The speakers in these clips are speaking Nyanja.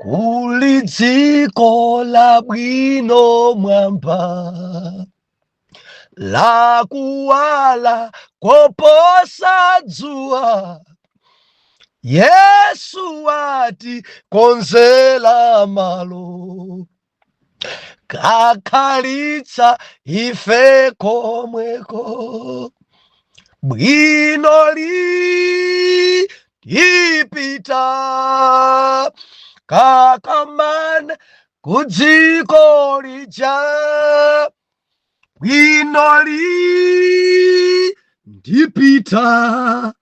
Kuli dziko labwino mwamba, lakuwala koposa dzuwa. Yesu wati konzela malo, kakhalitsa ife komweko. Bwino li tipita kakamane kudziko lija. Bwino li ndipita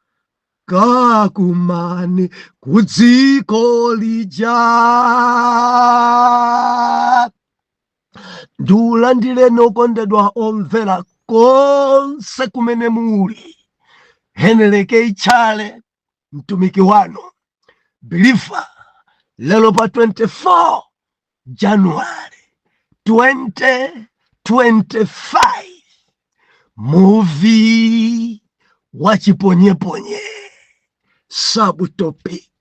kakumane kudziko lija. Ndiulandireni okondedwa omvera konse kumene muli. Henry K. Chale, mtumiki wanu believer, lero pa 24 January 2025, muvi wa chiponyeponye, subtopic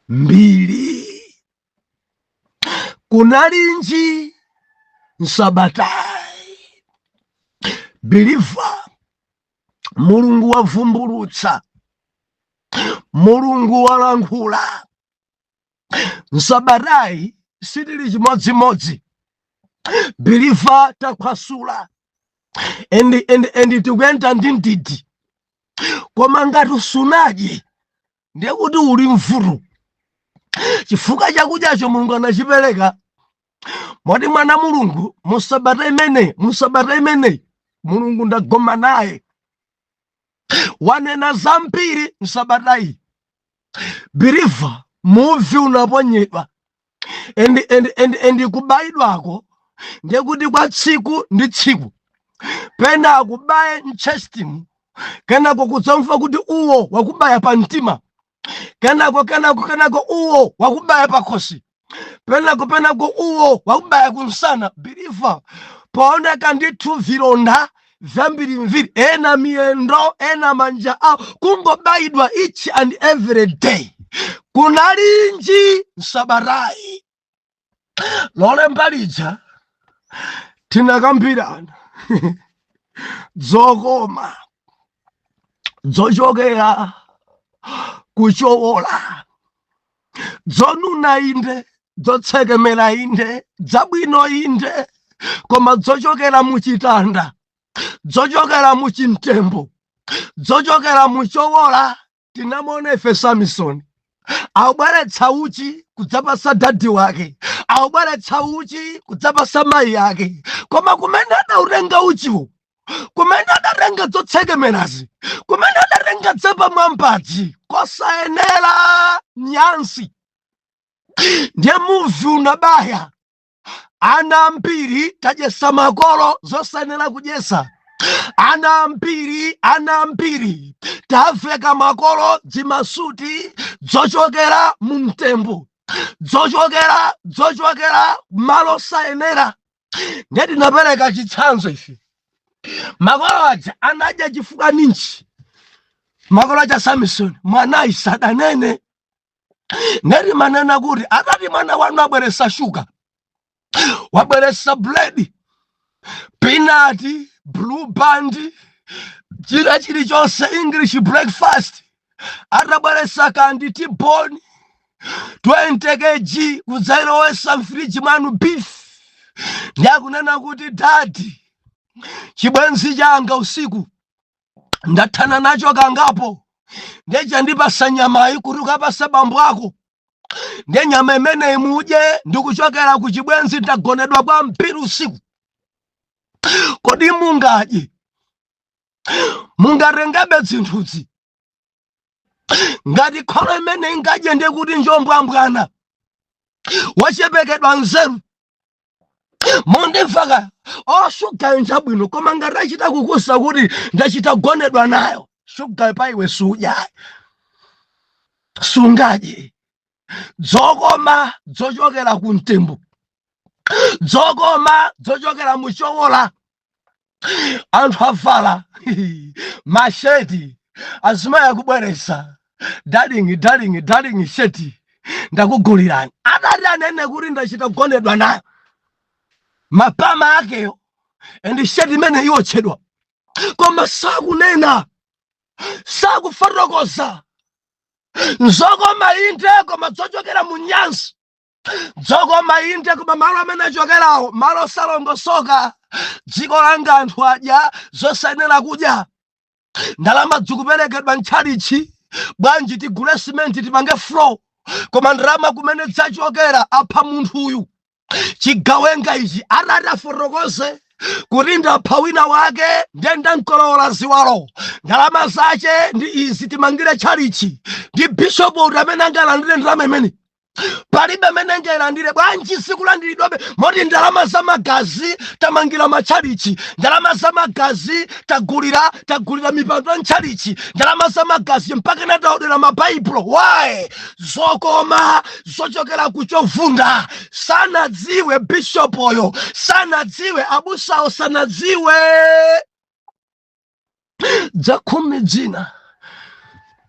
mbiri. Kunalinji nsabatayi? Believer, Mulungu wavumbulutsa, Mulungu walankhula. Nsabatayi sitili chimodzimodzi. Believer, takhwasula and tikuyenda ndi ndidi, koma ngati sunadye ndiye kuti uli mvuto, chifukwa chakudyacho Mulungu anachipereka. Moti mwana Mulungu, musabata imeneyi, musabata imeneyi Mulungu ndagoma naye, wanena zambiri msabata iyi. Believer, muvi unaponyedwa and kubayidwako ndiye kuti kwa tsiku ndi tsiku, pena akubaye m'chestimu, kenako kudzamva kuti uwo wakubaya pa mtima, kenako uwo wakubaya pa khosi, penako uwo wakubaya kumsana. Believer, paoneka ndithu vilonda vyambirimbiri, ena miyendo, ena manja awo, kungobayidwa each and every day. Kunalinji nsabatayi? Lolemba lija tinakambirana dzokoma dzochokera kuchowola, dzonuna inde, dzotsekemera inde, dzabwino inde, koma dzochokera muchitanda, dzochokera muchimtembo, dzochokera muchowola. Tinamona ife Samsoni akubweretsa uchi kudzapasa daddy wake, akubweretsa uchi kudzapasa mayi ake, koma kumene adautenga uchiwo, kumene adatenga dzotsekemerazi, kumene adatenga dzapamwambazi, kosayenera, nyansi. Ndiye muvi unabaya. Ana ambiri tadyesa makolo zosayenera kudyesa. Ana ambiri, ana ambiri taveka makolo dzimasuti dzochokera mu mtembo, dzochokera malo osayenera. Ndiye tinapereka chitsanzo ife, makolo aja anadya chifukwa ninji? Makolo aja Samson mwanayi sadanene. Neri manena kuti atati mwana wanu abweresa shuga, wabweresa bread, peanut, Blue Band, china chilichonse, English breakfast, atabweresa kandi T-bone 20 kg kudzayilowesa mfriji mwanu, beef, ndi akunena kuti, "Daddy, chibwenzi changa usiku ndathana nacho kangapo, ndiye chandipasa nyamayi kuti ukapasa bambo ako, ndiye nyama imeneyi mudye, ndikuchokera ku chibwenzi, ndagonedwa kwa mpiri usiku." Kodi mungadye? Mungatengebe zinthuzi? Ngati kholo imene ingadye, ndiye kuti njombwambwana, wachepekedwa nzeru. Mundimvaka? Oshugayo njabwino, koma ngati achita kukusa kuti ndachita gonedwa nayo shugayo, pa iwe sudya, sungadye. Dzokoma dzochokera ku mtembo, dzokoma dzochokera muchowola. Anthu avala masheti, azimayi akubweresa, "Darling, darling, darling, sheti." Ndakugulirani. Adati anene kuti ndachita kugonedwa nayo, mapama akeyo and shirt imene iwotchedwa, koma sakunena, sakufotokoza. Nzokoma inde, koma zochokera mu nyansi. Zokoma inde, koma malo amene achokerawo malo osalongosoka. Dziko langa anthu adya zosayenera kudya. Ndalama zikuperekedwa mtchalichi, bwanji tigule simenti, tipange floor, koma ndalama kumene zachokera, apha munthuyu, chigawenga ichi. Atati afotokoze kuti ndapha wina wake, ndiye ndamkolowola ziwalo, ndalama zache ndi izi, timangire tchalichi, ndi bishopu uti amene angalandire ndalama imene? Palibe amene angayilandire. Bwanji sikulandiridwabe? Moti ndalama za magazi tamangira matchalichi, ndalama za magazi tagulira mipando ya ntchalichi, ndalama za magazi mpaka nataodera mabaibulo. Why? Zokoma zochokera kuchovunda. Sanadziwe bishopoyo, sanadziwe abusawo, sanadziwe. Dzakhumi dzina,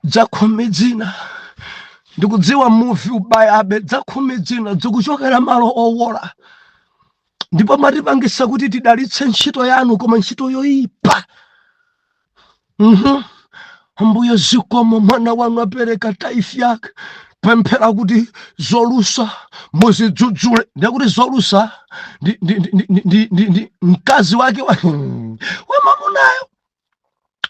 dzakhumi dzina, ndikudziwa muvi ubayabe. Dzakhumi dzina zikuchokera malo owola, ndipo matipangisa kuti tidalitse ntchito yanu, koma ntchito yoyipa. Ambuye zikomo, mwana wanu apereka tithe yake. Pemphera kuti zolusa muzidzudzule. Ndekuti zolusa ndi mkazi wake wa mamunayo.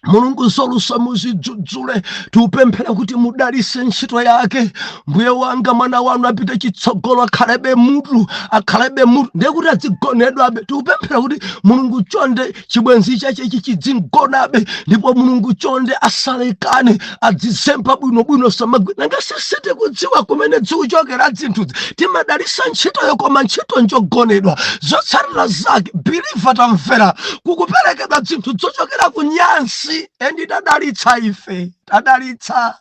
Mulungu, zolusa muzidzudzule. Tiupemphera kuti mudalise ntchito yake. Mbuye wanga, mwana wanu apite chitsogolo, akhalebe mutu, akhalebe mutu. Ndiye kuti adzigonedwabe. Tiupemphera kuti Mulungu chonde, chibwenzi chache chidzingonabe, ndipo Mulungu chonde, asalekane, adzizemba bwinobwino, samagwi. Nanga sisiti kudziwa kumene zikuchokera zinthuzi? Timadalisa ntchitoyo, koma ntchito njogonedwa. Zotsatira zake, believer, tamvera, kukuperekedwa zinthu zochokera ku nyansi. And tadalitsa ife, tadalitsa,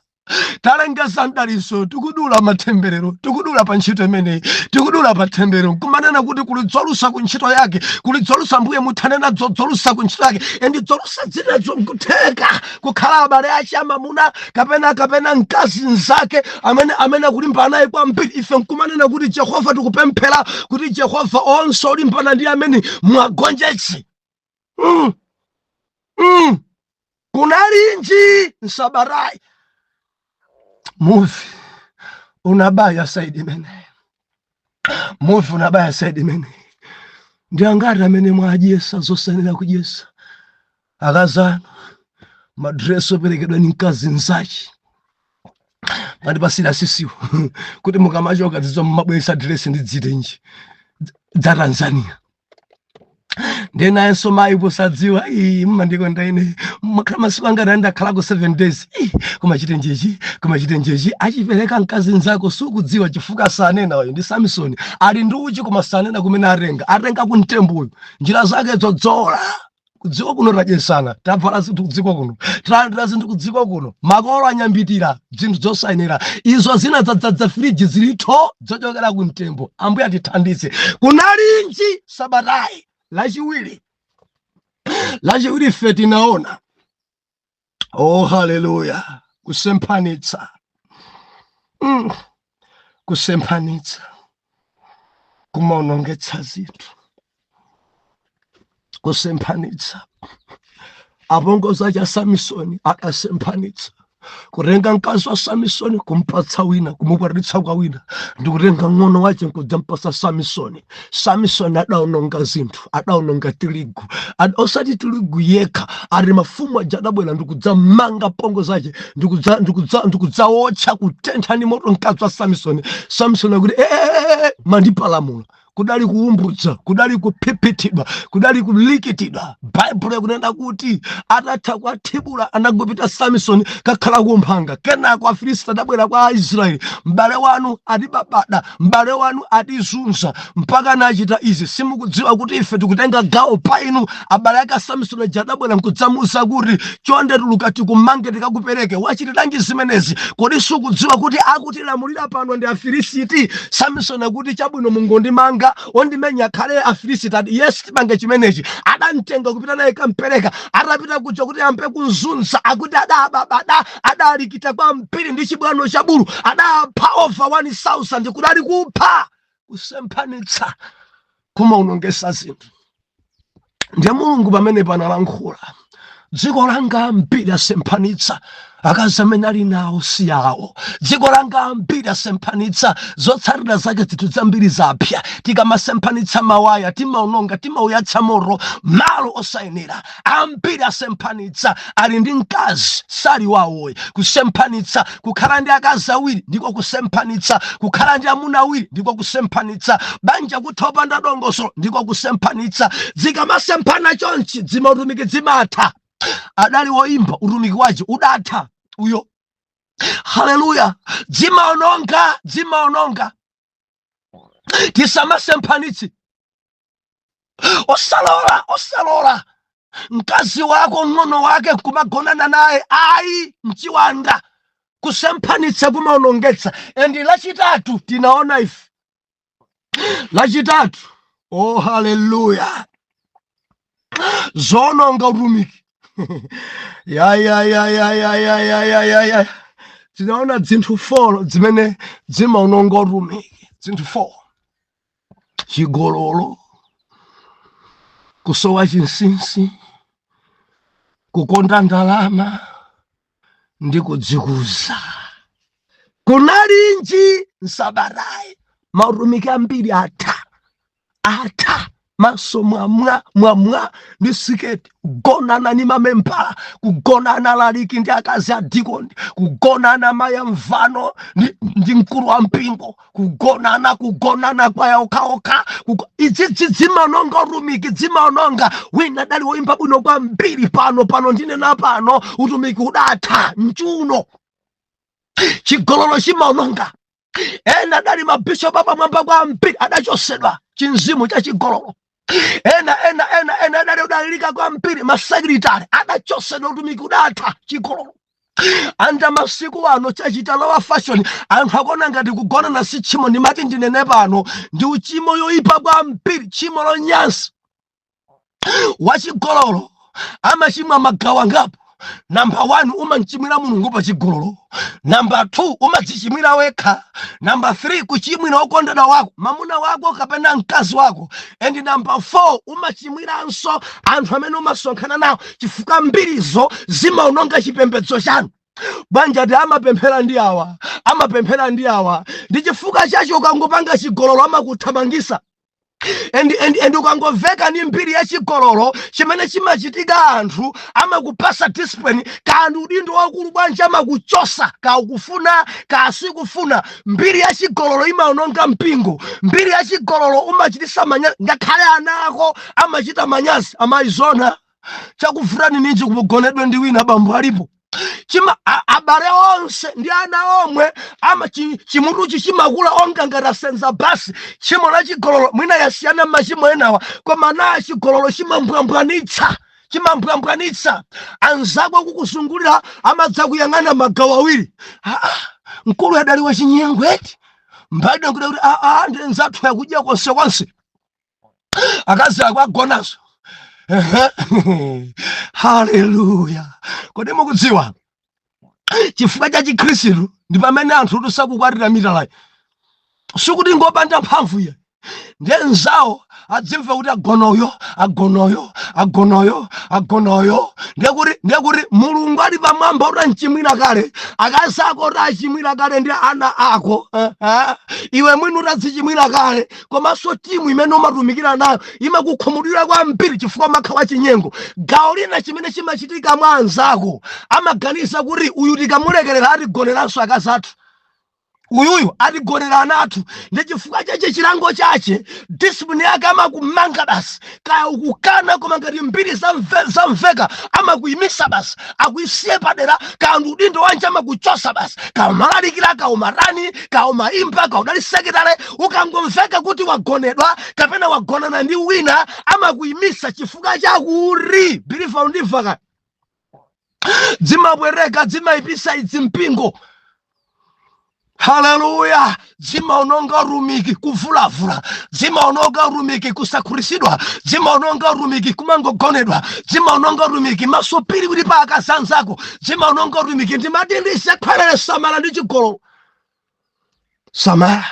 talengeza mdaliso, tikudula matemberero, tikudula pa ntchito imeneyi, tikudula pa temberero, kumanena kuti kuli dzolusa ku ntchito yake, kuli dzolusa. Mbuye muthane nadzo dzolusa ku ntchito yake. And dzolusa zinazo nkutheka kukhala abale ache amamuna kapena mkazi mzake amene akulimbana naye kwambiri. Ife nkumanena kuti Jehova, tikupemphera kuti Jehova, onse olimbana ndi amene mwagonjetse. Kunalinji nsabatayi? Muvi unabaya side imene, muvi unabaya side imene. Ndi angati amene mwadyesa zosayenera kudyesa akazanu? Madresi operekedwa ni mkazi mzachi, mandipasira sisiwo kuti mukamachoka zizo mumabweresa dresi ndi dzitenji dza Tanzania. Ndenayenso mayi posadziwa, ii, mmandikonda ine, makhala masiku angati andakhalako? 7 days. Ii, koma chitenjechi, koma chitenjechi achipereka mkazi nzako, sukudziwa chifukwa sanena. Uyu ndi Samson, ali ndi uchi koma sanena kumene atenga. Atenga kumtemboyo, njira zake zodzola. Kudziko kuno tadyesana, tavala zinthu kudziko kuno, talandira zinthu kudziko kuno, makolo anyambitira zinthu zosayenera. Izo zina dzadzadza friji, zilitho zochokera kumtembo. Ambuye atithandize. Kunalinji sabatayi? Lachiwiri, lachiwiri ife tinaona, oh haleluya, kusemphanitsa, Kusemphanitsa kumaonongetsa zinthu. Kusemphanitsa, apongozi cha Samsoni akasemphanitsa, kutenga mkazi wa Samsoni kumpatsa wina, kumukwatitsa kwa wina, ndikutenga ng'ono wace nkudzampatsa Samsoni. Samsoni adaononga zinthu, adaononga tirigu. Osati tirigu yekha, ati mafumu aja adabwera ndikudzamanga pongo zace, ndikudzawotcha, kutentha ndi moto mkazi wa Samsoni. Samsoni akuti, "Eh, eh, eh, eh, mandipalamula." Kudali kuumbudza, kudali kuphiphitidwa, kudali kulikitidwa. Baibulo ikunena kuti atatha kwathibula, anagopita Samsoni kakhala kumphanga. Kenako Afilisti adabwera kwa Aisraeli: "M'bale wanu atibabada, m'bale wanu atizunza mpaka nachita izi. Simukudziwa kuti ife tikutenga gawo pa inu?" Abale ake a Samsoni aja adabwera nkudzamuwuza kuti, "Chonde tuluka, tikumange, tikakupereke. Wachitiranji zimenezi? Kodi sukudziwa kuti akutilamulira pano ndi Afilisiti?" Samsoni akuti, "Chabwino, mungondimanga." Ndimpereka, ondimenya akhale Afilisiti. Ati, "Yes, tipange chimenechi." Adamtenga kupita naye kampereka. Atapita kuja kuti ampe kuzunza, akuti adababada, adalikita kwambiri ndi chibwano cha bulu, adapha over 1000. Kudali kupha. Kusemphanitsa kumaonongesa zinthu. Ndiye Mulungu pamene panalankhula, "Dziko langa ambiri asemphanitsa, akazi amene ali nawo si awo. Dziko langa ambiri asemphanitsa, zotsatira zake zinthu zambiri zapya." Tikamasemphanitsa mawaya timaononga, timauyatsa moto malo osayenera. Ambiri asemphanitsa, ali ndi mkazi sali wawoyi. Kusemphanitsa, kukhala ndi akazi awiri ndiko kusemphanitsa, kukhala ndi amuna awiri ndiko kusemphanitsa, banja kutha opanda dongosolo ndiko kusemphanitsa. Zikamasemphana chonchi, dzimautumiki dzimatha. Adali woimba, utumiki wace udatha uyo. Haleluya! Dzimaononga, dzimaononga. Tisamasemphanitse. Osalola, osalola mkazi wako ng'ono wake kumagonana naye, ayi, mchiwanda. Kusemphanitsa kumaonongetsa. And lachitatu tinaona ife, lachitatu, oh haleluya, zoononga utumiki, ya ya ya ya ya ya ya ya ya ya, tinaona zinthu 4 zimene zimaononga utumiki. Zinthu 4: chigololo, kusowa chinsinsi, kukonda ndalama ndi kudzikuza. Kunalinji nsabatayi? Mautumiki ambiri atha, atha. Maso mwamwa mwamwa ndi siketi, kugonana ni mamembala, kugonana laliki ndi akazi a dikoni, kugonana maya mvano ndi mkulu wa mpingo, kugonana, kugonana kwaya okhaokha. Idzidzi zimaononga utumiki, zimaononga. Wina dali woimba bwino kwambiri, pano pano ndinena pano, utumiki udatha mchuno. Chigololo chimaononga. Ena adali mabishopu apamwamba kwambiri, adachosedwa chinzimu cha chigololo. Ena ena ena ena adali odalirika kwambiri, masekretary, adachosedwa, utumiki udatha, chigololo. Anda masiku ano chachita lowa fashion, anthu akuona ngati kugonana si tchimo. Ndimati ndinene pano, ndi uchimo yoyipa kwambiri, tchimo lonyansa. Wachigololo amachimwa magawo angapo. Namba 1, umamchimwira Mulungu pa chigololo. Namba 2, umadzichimwira wekha. Namba 3, kuchimwira wokondedwa wako, mamuna wako kapena mkazi wako. And namba 4, umachimwiranso anthu amene umasonkhana nawo, chifukwa mbirizo zimaononga chipembedzo chanu. Banja ti amapemphera ndi awa, amapemphera ndi awa. Ndi chifukwa chacho ukangopanga chigololo amakuthamangisa. And ukangomveka ni mbiri ya chigololo, chimene chimachitika, anthu amakupasa discipline. Kandi udindo wakulu bwanji, amakuchosa, kaukufuna kasikufuna. Mbiri ya chigololo imaononga mpingo. Mbiri ya chigololo umachitisa manyazi, ngakhale ana ako amachita manyazi. Amaizona chakuvutani ninji kugonedwe ndi wina bambo alipo? Chima abale onse ndi ana omwe ama chimutuchi chimakula onga ngati asenza basi. Tchimo la chigololo mwina yasiyana machimo enawa, koma na chigololo chimambwambwanitsa, chimambwambwanitsa. Anzako kukuzungulira amadza kuyang'ana magawo awiri. Ah, ah, mkulu adali wachinyengo eti? Mbadwa kuti kuti aa, ndi nzathu yakudya konsekonse, akazi ako agonaso. Haleluya! Kodi mukudziwa chifukwa cha Chikhristu ndi pamene anthu tisakukwatira mitalayi? Sikuti ngopanda mphamvu iye, ndiye nzawo adzimva kuti agonoyo, agonoyo, agonoyo, agonoyo. Ndiye kuti Mulungu ali pamwamba utamchimwira kale, akazi ako utachimwira kale ndi ana ako, iwe mwini utadzichimwira kale, komanso timu imene umatumikira nayo imakukhumudwira kwambiri chifukwa umakhala wachinyengo. Gawo lina chimene chimachitika mwa anzako, amaganiza kuti uyu tikamulekerera atigoneranso akazi athu, uyuyu atigonera ana athu. Ndi chifukwa chache chilango chache, discipline yake, amakumanga basi. Kaya ukukana, koma ngati mbiri zamveka, amakuyimisa basi, akuisiye padera. Kaya ndi udindo wanje, amakuchosa basi. Kaya umalalikira, kaya umarani, kaya umaimba, kaya udali sekretary, ukangomveka kuti wagonedwa kapena wagonana ndi wina, amakuyimisa chifukwa chakuti believer undimva kaya dzimabwereka, dzimayipisa idzi mpingo. Haleluya! Zimaononga utumiki kuvulavula, zimaononga utumiki kusakhutitsidwa, zimaononga utumiki kumangogonedwa, zimaononga utumiki maso piriwiri pa akazanzako, zimaononga utumiki. Ndimati ndisekhwerere, samala ndi chigololo, samala,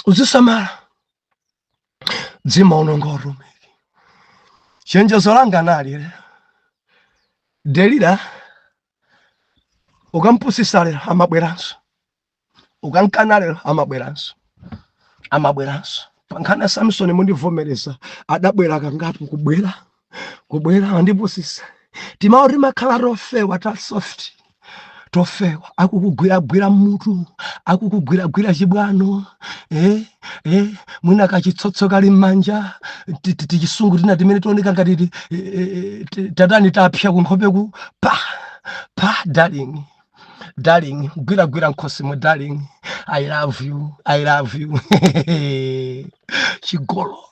uzisamala, zimaononga utumiki. Chenjezo langa nali lero, Delila ukampusisa lero amabweranso, ukankana lero amabweranso, amabweranso. Pa nkhani ya Samsoni mundivomereza, adabwera kangapo, kubwera, kubwera, andipusisa. Timawo timakhala tofewa, ta soft, tofewa, akukugwiragwira mutu, akukugwiragwira chibwano, mwina kachitsotso kali m'manja, tichisungu tina timene tioneka ngati tatani, tapsya kunkhopeku, pa pa, "Darling, darling," gwiragwira nkhosi mu, "Darling, I love you, I love you." Chigololo,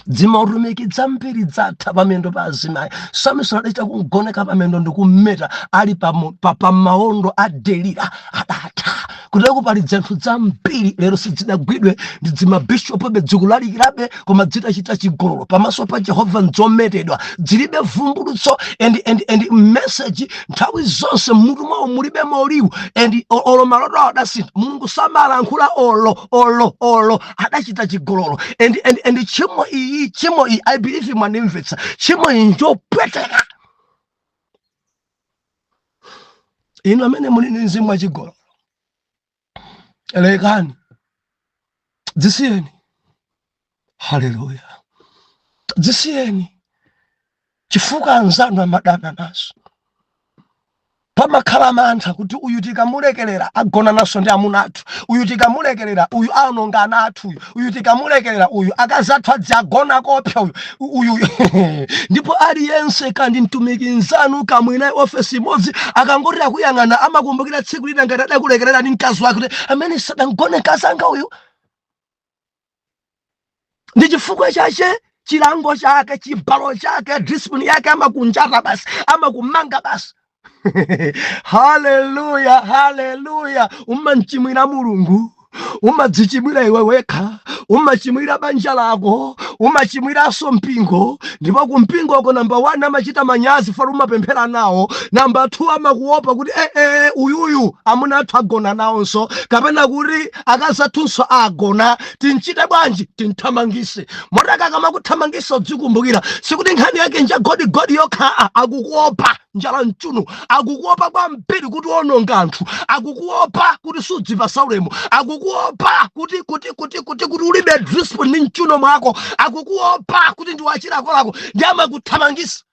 dzimautumiki dzambiri dzatha pamendo pa azimayi. Samson adachita kugoneka pamendo ndikumeta ali pa maondo a Delila, adatha. Kuteko pali dzinthu dzambiri lero sidzidagwidwe ndi dzimabishopobe, dzikulalikirabe, koma dzitachita chigololo pamaso pa Jehova nzometedwa, zilibe vumbulutso and message. Nthawi zonse mmutu mwawo mulibe moliwu and olo maloto awo adasintha. Mulungu samalankhula olo olo olo adachita chigololo. And tchimo iyi, tchimo iyi, I believe mwandimvetsa, tchimo iyi njopweteka. Inu amene muli ndi mzimu wachigololo, lekani, dzisiyeni. Haleluya! Dzisiyeni, chifukwa anzanu amadana nazo. Pamakhala mantha kuti uyu tikamulekerera agona naso ndi amuna athu, uyu tikamulekerera uyu aononga ana athu, uyu tikamulekerera uyu akazi athu adzagona kopsa uyu uyu. Ndipo aliyense, kandi mtumiki nzanu, kamwina ofesi imodzi, akangoti akuyang'ana amakumbukira tsiku lina ngati adakulekerera ndi mkazi wake, kuti amene sadangone mkazi anga uyu. Ndi chifukwa chache chilango chake, chibalo chake, discipline yake, amakunjata basi, amakumanga basi. Haleluya, haleluya! Umamchimwira Mulungu, umadzichimwira iwe wekha, umachimwira banja lako, umachimwiranso mpingo. Ndipo kumpingoko, number 1, amachita manyazi fana umapemphera nawo. Number 2, amakuopa kuti uyuyu amuna athu agona nawonso, kapena kuti akazi athunso agona, tinchite bwanji? Tinthamangise. Motaka akamakuthamangisa, udzikumbukira sikuti nkhani yake nja godigodi yokha. Akukuopa njala mchuno, akukuopa kwambiri kuti ononga anthu, akukuopa kuti sudzipasa ulemu, akukuopa kuti ulibe discipline ndi mchuno mwako, akukuopa kuti ndi wachilakolako, ndi amakuthamangisa.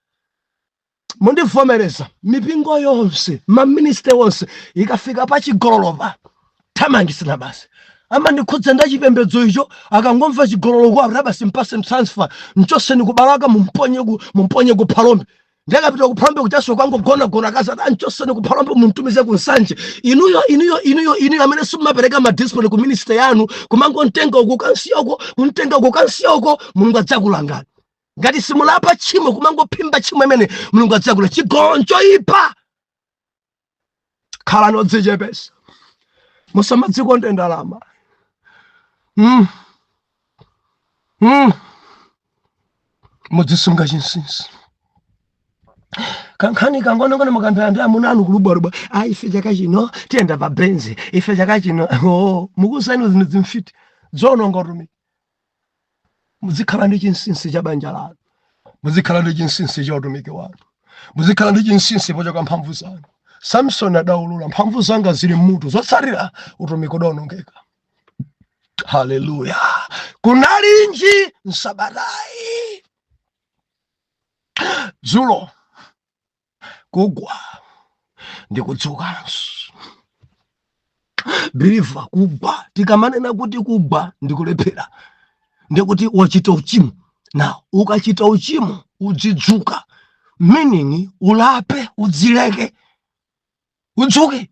Mundivomereza, mipingo yonse, maminister onse, ikafika pachigololopa thamangisana basi. Amandikhudza ndachipembedzo icho, akangomva chigololo kwawo basi, mpase transfer, mchoseni kubalaka, mumponye ku Phalombe. Ndakapita ku Phalombe kuchaso kwangogonagona kazi, ati anchoseni ku Phalombe, mumtumize ku Nsanje. Inuyo, inuyo, inuyo, inuyo amene simumapereka ma discipline ku ministry yanu, kumangontenga uku kansiyoko, kumtenga uku kansiyoko, Mulungu adzakulangani ngati simulapa tchimo. Kumangophimba tchimo imene, Mulungu adzakula. Chigololo nchoyipa. Khalani odzichepesa, musamadzikonde ndalama. Mudzisunga chinsinsi. Kankhani kangonong'ono mukamphera ndi amuna anu kulubwalubwa, "A, ife chaka chino tiyenda pa Benz, ife chaka chino." Oh, mukuzainu zinthu zimfiti zononga utumiki. Muzikhala ndi chinsinsi cha banja lanu, muzikhala ndi chinsinsi cha utumiki wanu, muzikhala ndi chinsinsi pochoka mphamvu zanu. Samson adaulula, "Mphamvu zanga zili mmutu." Zotsatira, utumiki udaonongeka. Haleluya! Kunalinji nsabatayi dzulo? Kugwa ndi kudzukanso, believer. Kugwa, tikamanena kuti kugwa ndikulephera, ndikuti wachita uchimo. Now ukachita uchimo udzidzuka, meaning ulape, udzileke, udzuke,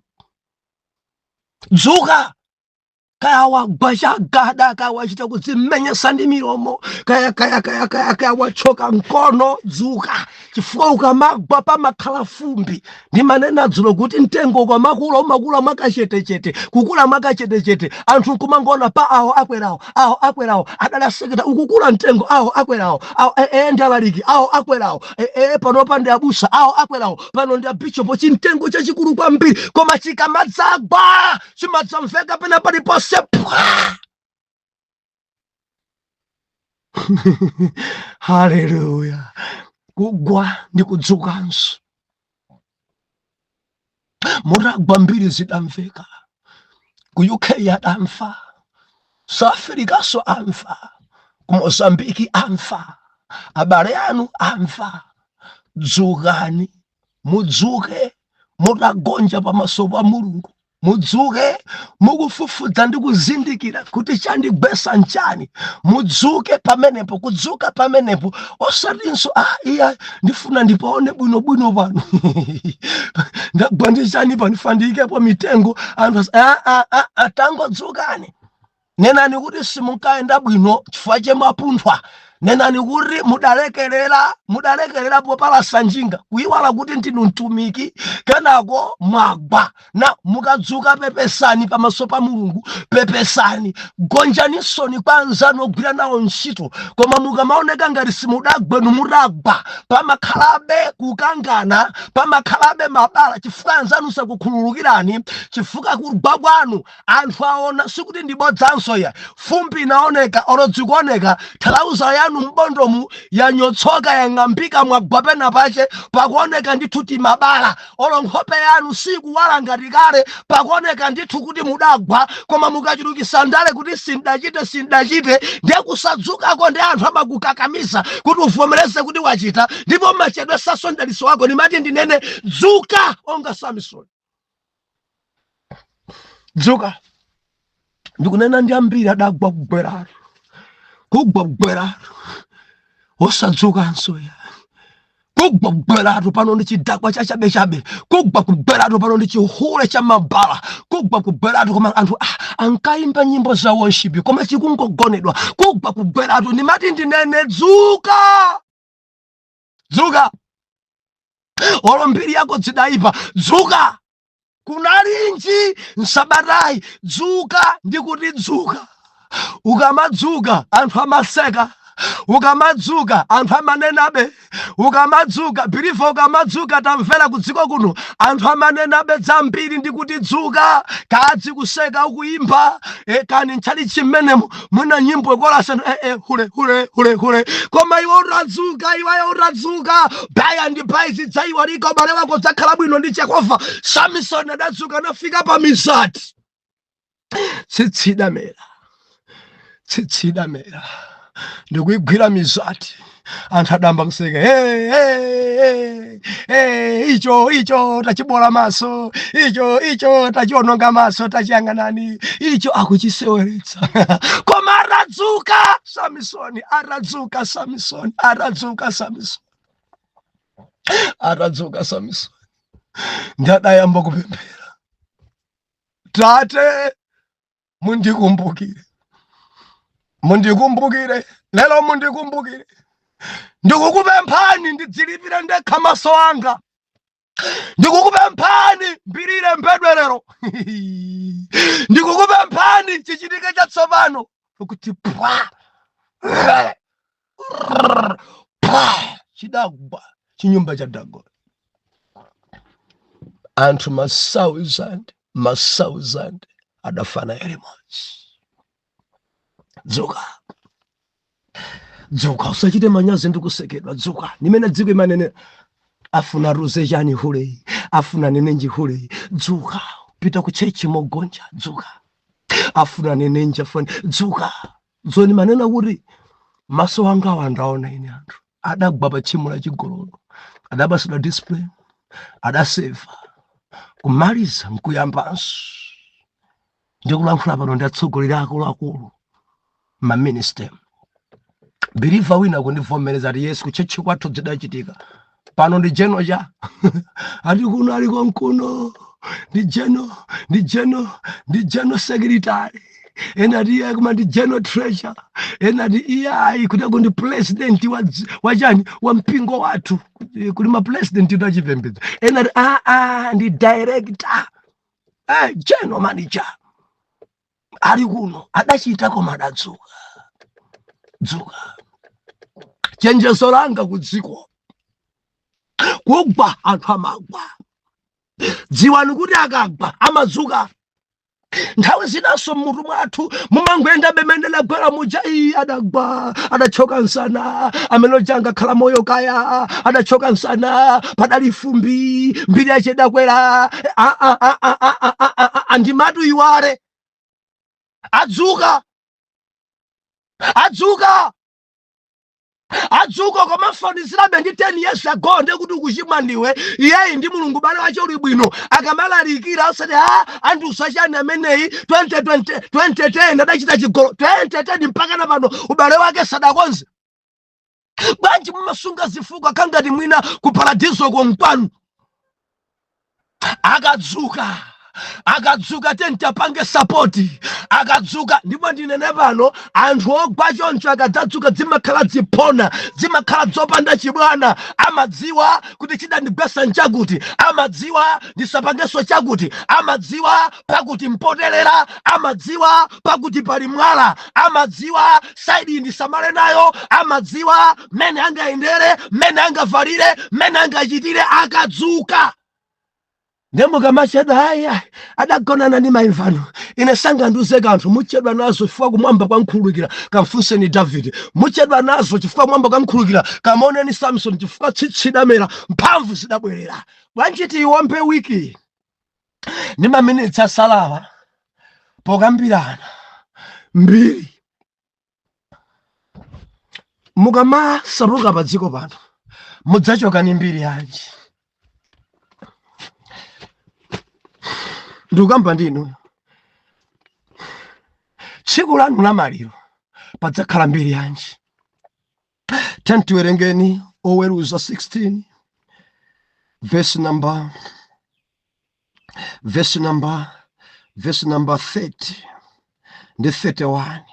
dzuka. Kaya wagwa chagada, kaya wachita kudzimenyesa ndi milomo, kaya kaya kaya kaya kaya wachoka mkono, dzuka, chifukwa ukamagwa pamakhala fumbi. Ndimanena dzulo kuti mtengo ukamakula umakula mwakachetechete, kukula mwakachetechete, anthu nkumangoona pa awo akwerawo, awo akwerawo, adali aseketa, ukukula mtengo, awo akwerawo, awo ndi alaliki, awo akwerawo, panopa ndi abusa, awo akwerawo, pano ndi abishopo. Chimtengo chachikulu kwambiri, koma chikamadzagwa chimadzamveka pena paliponse phwa. Haleluya! Kugwa ndi kudzukanso. Mutagwa mbiri zidamveka ku UK, adamva South Africanso, amva ku Mozambiki, amva abale anu, amva. Dzukani, mudzuke mutagonja pamaso pa Mulungu, mudzuke mukufufuza ndi kuzindikira kuti chandigwesa nchani. Mudzuke pamenepo, kudzuka pamenepo, osatinso iya, ndifuna ndipaone bwinobwino pano, ndagwa ndi chani pano, ndifuna ndiyikepo mitengo anthu tangodzukani. Nenani kuti simunkayenda bwino chifukwa chemapunthwa. Nenani kuti mudalekerera, mudalekerera popalasa njinga, kuyiwala kuti ndinu mtumiki, kenako mwagwa. Na mukadzuka pepesani pamaso pa Mulungu, pepesani, gonjanisoni kwa anzanu ogwira nawo ntchito. Koma mukamaoneka ngati simudagwe, mutagwa pamakhalabe kukangana, pamakhalabe mabala, chifukwa anzanu sakukhululukirani, chifukwa kugwa kwanu anthu aona. Sikuti ndi bodzanso ya fumbi inaoneka, olo zikuoneka thalauza yanu mbondomu yanyotsoka, yang'ambika, mwagwa pena pache pakuoneka ndithu timabala, olo nkhope yanu sikuwala ngati kale, pakuoneka ndithu kuti mudagwa. Koma mukachulukisa ndale kuti sindachite, sindachite, ndiye kusadzukako, ndi anthu amakukakamiza kuti uvomereze kuti wachita, ndipo machedwesaso mdaliso wako. Ndimati ndinene, dzuka onga Samson, dzuka. Ndikunena ndi ambiri adagwa kugweratu, kugwa kugweratu, osadzukanso ya. Kugwa kugweratu, pano ndi chidakwa chachabechabe. Kugwa kugweratu, pano ndi chihule cha mabala. Kugwa kugweratu, koma anthu ankayimba nyimbo za worship, koma chikungogonedwa. Kugwa kugweratu. Ndimati ndinene, dzuka, dzuka. Olo mbiri yako zidaipa, dzuka. Kunalinji nsabatayi, dzuka. Ndikuti dzuka. Ukamadzuka anthu amaseka, ukamadzuka anthu amanenabe, ukamadzuka believer, ukamadzuka, tamvera, ku dziko kuno anthu amanenabe zambiri. Ndikuti dzuka. Kadzi kuseka ukuyimba kani ntchalichi mmenemo, mwina nyimbo ikolasa hule hule hule hule, koma iwe utadzuka, iweyo utadzuka, by and by zidzayiwalika, ubale wako udzakhala bwino ndi Jehova. Samson adadzuka, anafika pa mizati, tsitsi idamera, tsitsi idamera, ndikuigwira mizati. Anthu adamba kuseka, hey, hey, hey, hey, icho icho tachibola maso, icho icho tachiononga maso, tachiyang'anani icho, akuchiseweretsa. Koma atadzuka Samsoni, atadzuka Samsoni, atadzuka Samsoni, atadzuka Samsoni, ndi adayamba kupemphera, "Tate, mundikumbukire, mundikumbukire lero, mundikumbukire. Ndikukupemphani ndidzilipire ndekha maso anga. Ndikukupemphani mbiri ilembedwe lero. Ndikukupemphani chichitike chatsopano." Kuti pwa pwa, chidagwa chinyumba cha Dagoni. Anthu ma thousand, ma thousand adafana limodzi. Dzuka, dzuka, usachite manyazi ndi kusekedwa. Dzuka. Nimene dziko imanene, afuna ruze chani huleyi, afuna nenenji huleyi. Dzuka, pita ku church mogonja. Dzuka, afuna nenenji, afuna. Dzuka. Zoni manena kuti maso anga awa ndaona ine anthu adagwa pa tchimo la chigololo, adapasidwa discipline, adaseva, kumaliza nkuyambanso. Ndikulankhula pano ndi atsogoleri akuluakulu, ma minister. Believer wina kundivomereza ati, "Yesu, ku church kwathu zidachitika. Pano ndi jeno cha ati kuno aliko nkuno ndi jeno, ndi jeno, ndi jeno secretary." Ena ati iye koma ndi general treasurer. Ena ati iye ayi, kuteko ndi president wachani, wa mpingo wathu. Kuli ma president tu achipembedzo. Ena ati aa, ndi director, general manager ali kuno, adachita koma adadzuka dzuka. Chenjezo langa ku dziko: kugwa anthu amagwa, dziwani kuti akagwa amadzuka. Nthawi zinanso mmutu mwathu mumangoyenda bemene lagwera muja, iyi adagwa, adachoka msana, amene uja angakhala moyo kaya, adachoka msana, padali fumbi, mbiri yache idakwera. Andimatu iwale, adzuka, adzuka, adzuka. Komafanizirabe ndi 10 years ago, ndekuti ukuchimwa ndiwe. Iyeyi ndi Mulungu, bale wache uli bwino. Akamalalikira osati a anthu usachani ameneyi 2020, 2010 adachita chigolo, 2010 mpaka na pano ubale wake sadakonze. Bwanji mumasunga zifukwa kangati mwina ku paradiso konkwanu? Akadzuka, akadzuka, tentapange support akadzuka. Ndipo ndinene pano, anthu ogwa choncho akadzadzuka zimakhala ziphona, zimakhala zopanda chibwana. Amadziwa kuti chidandigwesa nchakuti, amadziwa ndisapangenso chakuti, amadziwa pakuti mpotelera, amadziwa pakuti pali mwala, amadziwa side ndisamale nayo, amadziwa mmene angayendere, mmene angavalire, mmene angachitire akadzuka. Ndemukamachedwa, aya adagonana ndi maimvano, ine sangandiuze kanthu. Muchedwa nazo chifukwa kumwamba kwamkhululukira. Kamfunseni Davide. Muchedwa nazo chifukwa kumwamba kwamkhululukira. Kamaoneni Samson, chifukwa tsitsi idamera, mphamvu zidabwerera. Bwanji tiyiwombe wiki ndi maminitsi asalawa pokambirana mbiri? Mukamasamuka pa dziko pano, mudzachoka ni mbiri yanji? Ndikukamba ndinu, tsiku lanu la maliro padzakhala mbiri yanji? Tiyeni tiwerengeni Oweruza 16, verse number 30 ndi 31.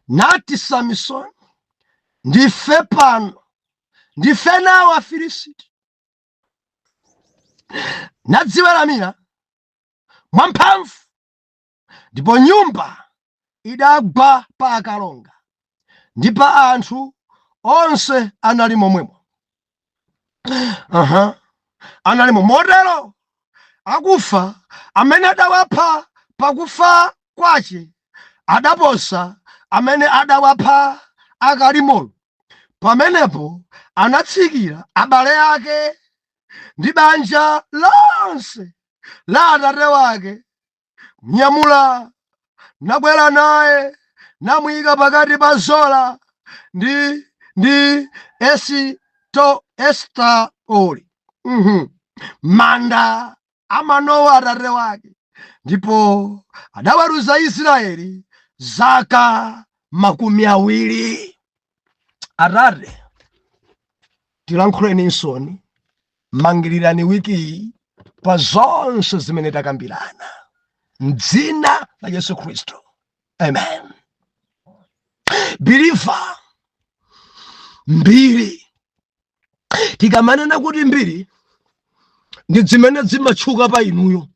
Nati Samson, "Ndife pano, ndife nawo Afilisiti." Nadziweramira mwamphamvu, ndipo nyumba idagwa pa akalonga ndi pa anthu onse anali momwemo. Aha, analimo. Motero akufa amene adawapha pakufa kwace adaposa amene adawapha akali moyo. Pamenepo anatsikira abale ake ndi banja lonse la atate wake, mnyamula, nakwera naye, namuyika pakati pa Zola ndi Estaoli, manda a Manowa atate wake. Ndipo adaweruza Israeli zaka 20. Atate, tilankhuleni nsoni, mangirirani wiki pa zonse zimene takambirana, mdzina la Yesu Khristu, amen. Believer, mbiri, tikamanena kuti mbiri ndi zimene zimatchuka pa inuyo.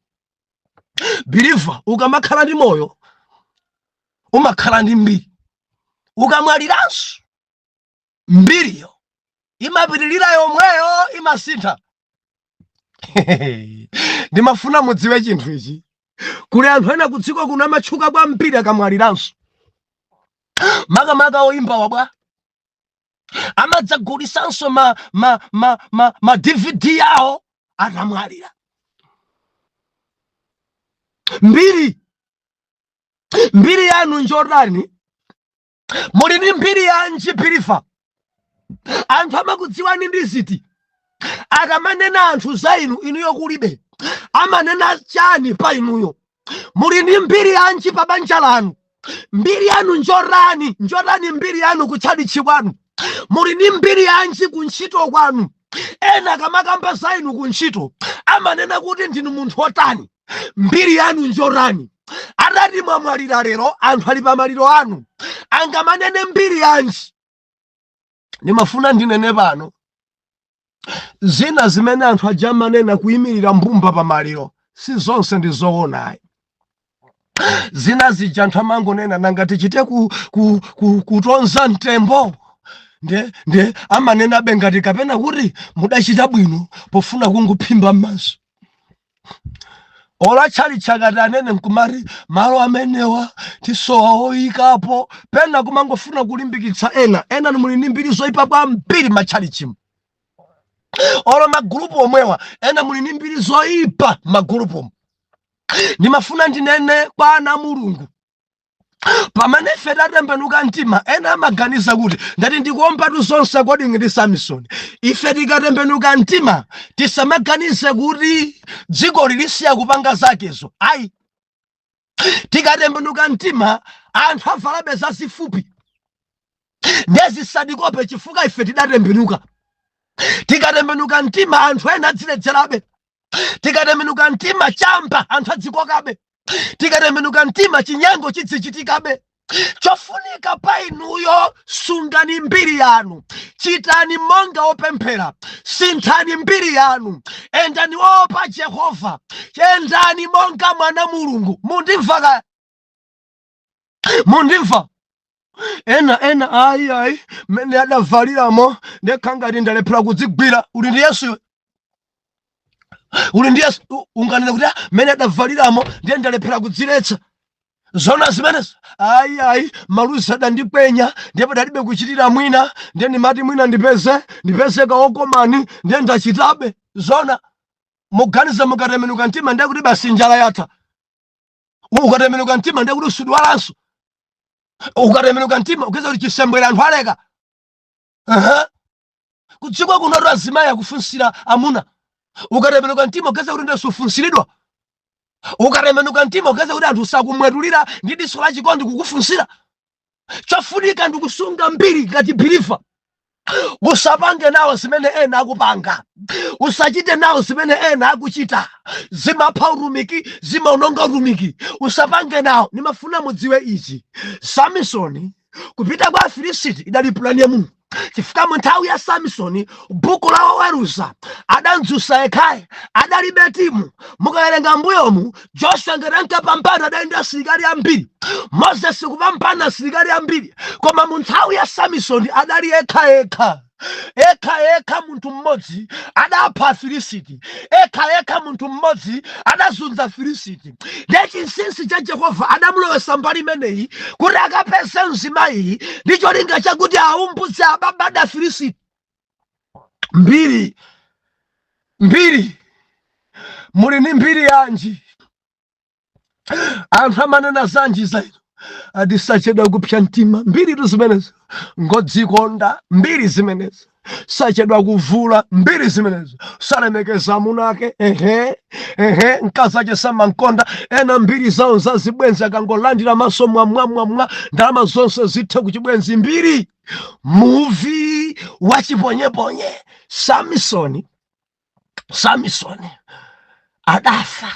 Believer, ukamakhala ndi moyo umakhala ndi mbiri, ukamwaliranso mbiriyo imapitilira yomweyo, imasintha. Ndimafuna mudziwe chinthu ichi: kuli anthu ena kudziko kuno amatchuka kwambiri akamwaliranso, makamaka oyimba wabwa, amadzagulisanso ma DVD yawo atamwalira. Mbiri, mbiri yanu njotani? Muli ndi mbiri yanji, believer? Anthu amakudziwani ndi ziti? Akamanena anthu za inu, inuyo kulibe, amanena chani pa inuyo? Muli ndi mbiri yanji pa banja lanu? Mbiri yanu njotani? Njotani mbiri yanu kutchalichi kwanu? Muli ndi mbiri yanji kuntchito kwanu? Ena akamakamba za inu kuntchito amanena kuti ndinu munthu wotani? Mbiri yanu njotani? Atakupezani Mutati mwamwalira lero, anthu ali pamaliro anu, angamanene mbiri yanji? Ndimafuna ndinene pano, zina zimene anthu aja amanena kuyimirira mbumba pamaliro, si zonse ndi zoonayi. Zina zija anthu amangonena, nanga tichite kutonza mtembo? Nde amanenabe ngati kapena kuti mudachita bwino pofuna kungophimba m'maso. Ola tchalitchi anene nkumati malo amenewa tisowa oyikapo, pena kumangofuna kulimbikitsa ena. Ena muli ndi mbiri zoyipa kwambiri matchalichimu, olo magulupu omwewa, ena muli ndi mbiri zoyipa magulupumu. Ndimafuna ndinene kwa ana Mulungu, pamene ife tatembenuka mtima, ena amaganiza kuti ndati ndikuombatu zonse according ndi Samson. Ife tikatembenuka mtima, tisamaganize kuti dziko lilisiya kupanga zakezo, ayi. Tikatembenuka mtima, anthu avalabe zazifupi, ndezisadikope chifukwa ife tidatembenuka. Tikatembenuka mtima, anthu ena adziledzerabe. Tikatembenuka mtima, chamba anthu adzikokabe. Tikatembenuka mtima, chinyengo chidzichitikabe. Chofunika pa inuyo, sungani mbiri yanu, chitani monga opemphera, sinthani mbiri yanu, endani oopa Jehova, endani monga mwana Mulungu. Mundimva kaya? Mundimva? Ena ayi, ayi, mmene adavaliramo ndekha ngati ndalephera kudzigwira. Uli ndi Yesu iwe? Uli ndi Yesu? Unganene kuti, "Ah, mmene adavaliramo ndiye ndalephera kudziletsa"? Zona zimenezo? Ayi, ayi, maluzi adandikwenya, ndiye padalibe kuchitira mwina, ndiye ndimati mwina ndipeze kaokomani, ndiye ndachitabe. Zona? Muganiza mukatembenuka mtima ndiye kuti basi njala yatha? Ukatembenuka mtima ndiye kuti usudwalanso? Ukatembenuka mtima ukeza kuti chisembwere anthu aleka? Aha. Kudziko kuno azimayi akufunsira amuna. Ukatembenuka mtima ukeza kuti ndiye sufunsiridwa? Ukatembenuka mtima ukeza kuti anthu sakumwetulira ndi diso la chikondi kukufunsira? Chofunika ndikusunga mbiri ngati believer. Usapange nawo zimene ena akupanga, usachite nawo zimene ena akuchita. Zimapha utumiki, zimaononga utumiki. Usapange nawo. Nimafuna mudziwe ichi: Samsoni kupita kwa Afilisiti idali pulani ya Mulungu, chifukwa mu nthawi ya Samsoni, buku la Oweruza, adamdzutsa yekhaye, adalibe timu. Mukawerenga mbuyomu, Joshua ngati ankapambana, adali ndi asilikali ambiri. Moses kupambana, asilikali ambiri. Koma mu nthawi ya Samsoni adali yekha yekha, yekha yekha. Munthu mmodzi adapha Afilisiti, ekha yekha. Munthu mmodzi adazunza Afilisiti. Ndiye chinsinsi cha Jehova, adamulowesa mbali imeneyi kuti akapeze mzimayi ndi cholinga chakuti aumbudze ababada Afilisiti. Mbiri, mbiri, muli ndi mbiri yanji? Anthu amanena zanji za inu? Adisachedwa kupsa mtima, mbiri tu zimenezo. Ngodzikonda, mbiri zimenezo. Sachedwa kuvula, mbiri zimenezo. Salemekeza amuna ake, ehe ehe. Mkazi ache samankonda. Ena mbiri zawo zazibwenzi, akangolandira maso mwamwamwamwa, ndalama zonse zithe kuchibwenzi. Mbiri, muvi wachiponyeponye. Samsoni, Samsoni adafa.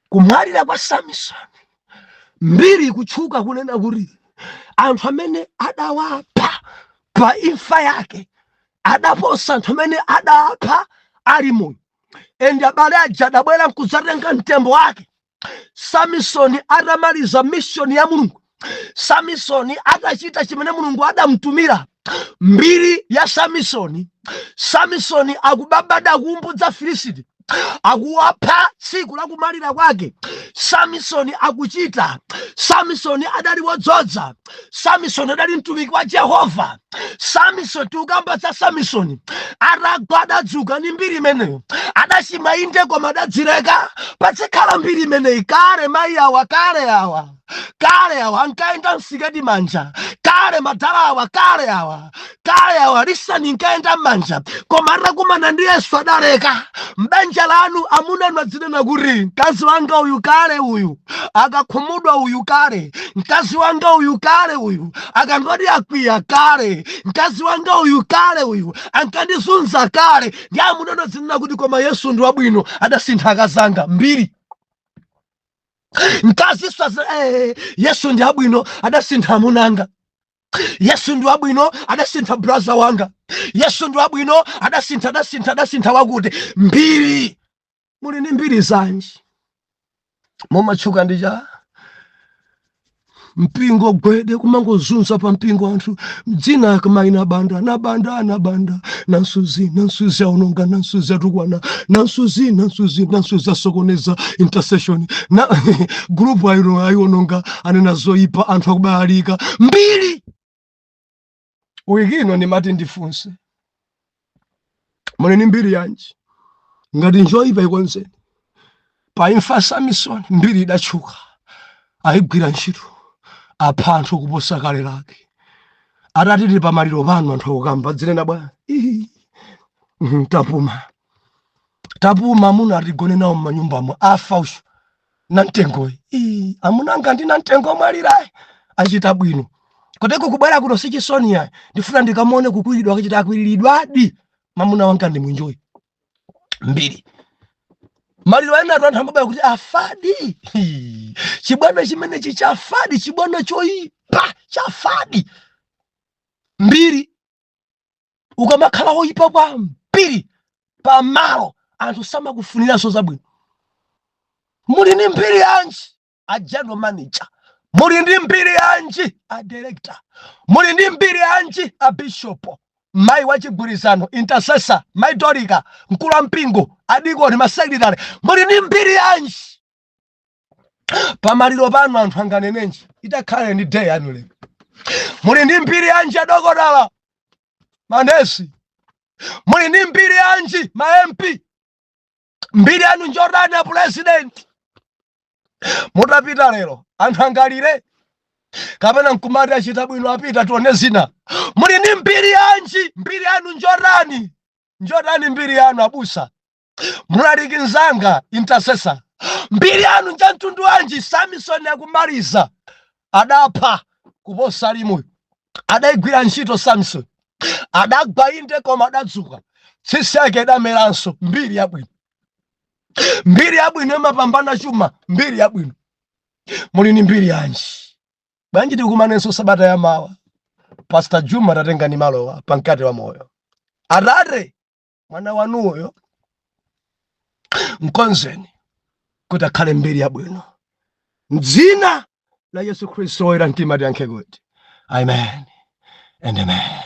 Kumwalira kwa Samsoni, mbiri kutchuka kunena kuti anthu amene adawapha pa imfa yake adaposa anthu amene adapha ali moyo. And abale aja adabwera nkudzatenga mtembo wake Samsoni atamaliza mission ya Mulungu, Samsoni atachita chimene Mulungu adamtumira. Mbiri ya Samsoni, Samsoni akubabada, kuumbudza Filisiti, akuwapha tsiku la kumalira kwake. Samsoni akuchita, Samsoni adali wodzodza, Samsoni adali mtumiki wa Jehova. Samsoni, tikukamba za Samsoni atagwa adadzuka, ni mbiri imeneyo. Adachimwa inde, koma adadzileka. Pazikhala mbiri imeneyi. Kale mayi awa, kale awa, kale awa ankayenda msiketi manja, kale madala awa, kale awa, kale awa lisani nkayenda m'manja, koma atakumana ndi Yesu adaleka. M'banja lanu amuna anu adzinena kuti, "Mkazi wanga uyu kale uyu akakhumudwa, uyu kale mkazi wanga uyu kale uyu akangoti akwiya, kale mkazi wanga uyu kale uyu ankandizunza kale." Ndi amuna anu adzinena kuti, "Koma Yesu ndi wabwino, adasintha akazanga." Mbiri. Mkaziso Yesu ndi abwino, adasintha amunanga. Yesu ndi wabwino, adasintha brother wanga. Yesu ndi wabwino, adasintha, adasintha, adasintha wakuti. Mbiri, muli ndi mbiri zanji? Mumatchuka ndi cha mpingo gwede, kumangozunza pa mpingo anthu dzina kumayina banda nabanda nabanda, nansuzi nansuzi aononga, nansuzi atukwana, nansuzi nansuzi nansuzi asokoneza intercession na group ayino ayiononga, anena zoyipa, anthu akubayalika. Mbiri wikino ndimati ndifunse, muli ni mbiri yanji? Ngati njoyipa, ikonzeni. Pa imfa Samson, mbiri idatchuka, ayigwira ntchito, apha anthu kuposa kale lake. Atati tili pamaliro pano, anthu akukamba dzinena bwana. Ii, tapuma, tapuma, amuna atigone nawo m'manyumbamo, afa ushu namtengoyi. Ii, amuna anga ndi namtengo omwalirayi, achita bwino koteko kubwera kuno sichisoni yayi. Ndifuna ndikamuone kukwiridwa akachita akwiriridwadi mamuna wanga ndi mwinjoyi. Mbiri, maliro ena atu anthu amabaya kuti afadi. Hii, chibwana chimenechi chafadi, chibwana choyipa chafadi. Mbiri, ukamakhala woyipa kwambiri pamalo, anthu samakufuniranso zabwino. Muli ndi mbiri yanji, a general manager? Muli ndi mbiri yanji, a director? Muli ndi mbiri yanji, a bishop, mayi wachigwirizano, intercessor, mayi Dorika, mkulu wa mpingo, adikoni, masecretary? Muli ndi mbiri yanji? Pamaliro pano anthu anganenenji itakhale ndi day yanu lero? Muli ndi mbiri yanji, adokotala, manesi? Muli ndi mbiri yanji, ma MP? Mbiri yanu njotani, a president? Mutapita lero, anthu angalire kapena nkumati achita bwino, apita, tione zina? Muli ndi mbiri yanji? Mbiri yanu njotani? Njotani mbiri yanu, abusa, mulaliki mzanga, intercessor? Mbiri yanu nja mtundu wanji? Samson akumaliza, adapha kuposa limuyo, adayigwira ntchito. Samson adagwa inde, koma adadzuka, tsitsi yake idameranso. Mbiri yabwino, mbiri yabwino imapambana chuma. Mbiri yabwino, muli ni mbiri yanji? Bwanji tikumanenso sabata yamawa. Pastor Juma, tatengani malowa pamkate wa moyo. Atate, mwana wanuyo mkonzeni kuti akhale mbiri yabwino. Mdzina la Yesu Khristu, woyera mtima, tiyankhe kuti amen and amen.